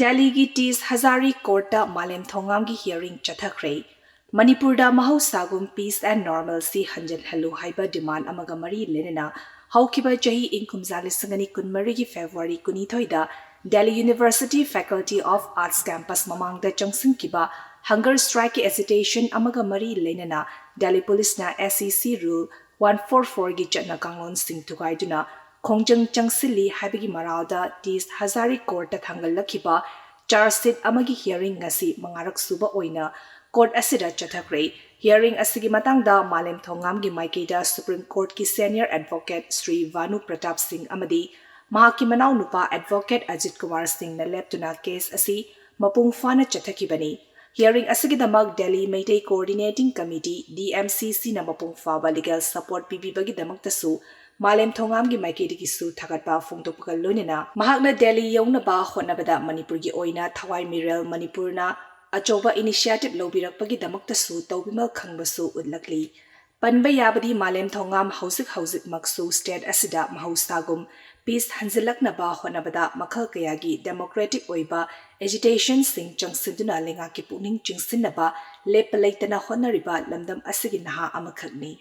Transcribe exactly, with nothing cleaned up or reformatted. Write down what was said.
ꯗꯦꯜꯂꯤꯒꯤ ꯇꯤꯁ ꯍꯖꯥꯔꯤ ꯀꯣꯔꯠꯇ ꯃꯥꯂꯦꯝ ꯊꯣꯉꯥꯝꯒꯤ ꯍꯤꯌꯔꯤꯡ ꯆꯠꯊꯈ꯭ꯔꯦ꯫ ꯃꯅꯤꯄꯨꯔꯗ ꯃꯍꯧꯁꯥꯒꯨꯝ peace and normalcy ꯍꯟꯖꯤꯜꯍꯜꯂꯨ ꯍꯥꯏꯕ ꯗꯤꯃꯥꯟ ꯑꯃꯒ ꯃꯔꯤ ꯂꯩꯅꯅ ꯍꯧꯈꯤꯕ ꯆꯍꯤ ꯏꯪ ꯀꯨꯝꯖꯥ ꯂꯤꯁꯤꯡ ꯑꯅꯤ ꯀꯨꯟꯃꯔꯤꯒꯤ ꯐꯦꯕ꯭ꯔꯨꯋꯥꯔꯤ ꯀꯨꯟꯅꯤꯊꯣꯏꯗ Delhi university Faculty of Arts campus ꯃꯃꯥꯡꯗ ꯆꯪꯁꯤꯟꯈꯤꯕ hunger strikeꯀꯤ agitation ꯑꯃꯒ ꯃꯔꯤ ꯂꯩꯅꯅ ꯗꯦꯜꯂꯤ ꯄꯨꯂꯤꯁꯅ SEC rule one four fourꯒꯤ ꯆꯠꯅ ꯀꯥꯡꯂꯣꯟꯁꯤꯡ ꯊꯨꯒꯥꯏꯗꯨꯅ ꯈꯣꯡꯖꯪ ꯆꯪꯁꯤꯜꯂꯤ ꯍꯥꯏꯕꯒꯤ ꯃꯔꯥꯜꯗ ꯇꯤꯁ ꯍꯖꯥꯔꯤ ꯀꯣꯔꯠꯇ ꯊꯥꯡꯒꯠꯂꯛꯈꯤꯕ charge sheet ꯑꯃꯒꯤ hearing ꯉꯁꯤ ꯃꯉꯥꯔꯛ ꯁꯨꯕ ꯑꯣꯏꯅ ꯀꯣꯔꯠ ꯑꯁꯤꯗ ꯆꯠꯊꯈ꯭ꯔꯦ꯫ Hearing ꯑꯁꯤꯒꯤ ꯃꯇꯥꯡꯗ ꯃꯥꯂꯦꯝ ꯊꯣꯉꯥꯝꯒꯤ ꯃꯥꯏꯀꯩꯗ Supreme Courtꯀꯤ senior advocate Shri ꯚꯥꯅꯨ Pratap ꯁꯤꯡ ꯑꯃꯗꯤ ꯃꯍꯥꯛꯀꯤ ꯃꯅꯥꯎꯅꯨꯄꯥ advocate ꯑꯖꯤꯠ ꯀꯨꯃꯥꯔ ꯁꯤꯡꯅ ꯂꯦꯞꯇꯨꯅ case ꯑꯁꯤ ꯃꯄꯨꯡ ꯐꯥꯅ ꯆꯠꯊꯈꯤꯕꯅꯤ꯫ Hearing ꯑꯁꯤꯒꯤꯗꯃꯛ ꯗꯦꯜꯂꯤ ꯃꯩꯇꯩ Coordinating Committee, DMCCꯅ ꯃꯄꯨꯡ ꯐꯥꯕ legal support ꯄꯤꯕꯤꯕꯒꯤꯗꯃꯛꯇꯁꯨ ꯃꯥꯂꯦꯝ ꯊꯣꯉꯥꯝꯒꯤ ꯃꯥꯏꯀꯩꯗꯒꯤꯁꯨ ꯊꯥꯒꯠꯄ ꯐꯣꯡꯗꯣꯛꯄꯒ ꯂꯣꯏꯅꯅ ꯃꯍꯥꯛꯅ ꯗꯦꯜꯂꯤ ꯌꯧꯅꯕ ꯍꯣꯠꯅꯕꯗ ꯃꯅꯤꯄꯨꯔꯒꯤ ꯑꯣꯏꯅ ꯊꯋꯥꯏ ꯃꯤꯔꯦꯜ ꯃꯅꯤꯄꯨꯔꯅ ꯑꯆꯧꯕ initiative ꯂꯧꯕꯤꯔꯛꯄꯒꯤꯗꯃꯛꯇꯁꯨ ꯇꯧꯕꯤꯃꯜ ꯈꯪꯕꯁꯨ ꯎꯠꯂꯛꯂꯤ꯫ ꯄꯟꯕ ꯌꯥꯕꯗꯤ ꯃꯥꯂꯦꯝ ꯊꯣꯉꯥꯝ ꯍꯧꯖꯤꯛ ꯍꯧꯖꯤꯛꯃꯛꯁꯨ state ꯑꯁꯤꯗ ꯃꯍꯧꯁꯥꯒꯨꯝ peace ꯍꯟꯖꯤꯜꯂꯛꯅꯕ ꯍꯣꯠꯅꯕꯗ ꯃꯈꯜ ꯀꯌꯥꯒꯤ democratic ꯑꯣꯏꯕ agitationꯁꯤꯡ ꯆꯪꯁꯤꯟꯗꯨꯅ ꯂꯩꯉꯥꯛꯀꯤ ꯄꯨꯛꯅꯤꯡ ꯆꯤꯡꯁꯤꯟꯅꯕ ꯂꯦꯞꯄ ꯂꯩꯇꯅ ꯍꯣꯠꯅꯔꯤꯕ ꯂꯝꯗꯝ ꯑꯁꯤꯒꯤ ꯅꯍꯥ ꯑꯃꯈꯛꯅꯤ꯫